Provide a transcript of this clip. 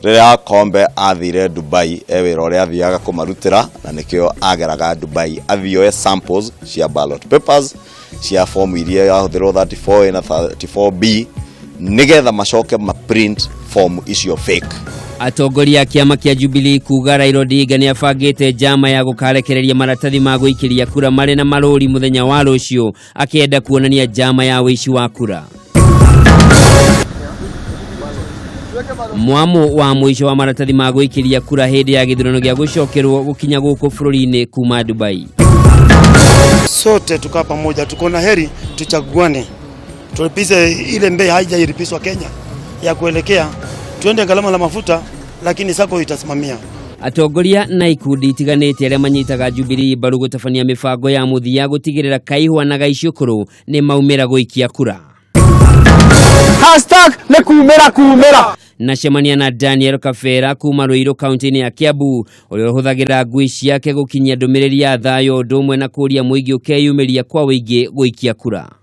Rĩrĩa Kombe athire Dubai e wĩra ũrĩa athiaga kũmarutĩra na nĩkĩo ageraga Dubai athiĩ oe samples cia ballot papers cia form iria yahũthĩrwo 34A na 34B nĩgetha macoke ma print form icio fake. Atongoria a kĩama kĩa Jubilee kuga Raila Odinga nĩ abangĩte njama ya gũkarekereria maratathi ma gũikĩria kura marĩ na marũri mũthenya wa rũciũ akĩenda kuonania njama ya ũici wa kura. Mwamũ wa mũico wa maratathi ma gũikĩria kura hĩndĩ ya gĩthurano gĩa gũcokerwo gũkinya gũkũ bũrũri-inĩ kuma Dubai. Sote tukaa pamoja, tuko na heri tuchaguane, tulipize ile mbei haijailipizwa Kenya ya kuelekea tuende gharama la mafuta, lakini sako itasimamia. Atongoria na ikundi itiganĩte arĩa manyitaga Jubilee mbaru gũtabania mĩbango ya mũthia gũtigĩrĩra Kaihwa na Gaicũkũrũ nĩ maumĩra gũikia kura. Hashtag nĩ kumĩra kumĩra. Nacemania na Daniel Kabera kuma Ruiru kaunti-inĩ ya Kiambu ũrĩa ũhũthagĩra ngui ciake gũkinyia ndũmĩrĩri ya thayũ ũndũ ũmwe na kũria mũingĩ ũkeyumĩria kwa ũingĩ gũikia kura.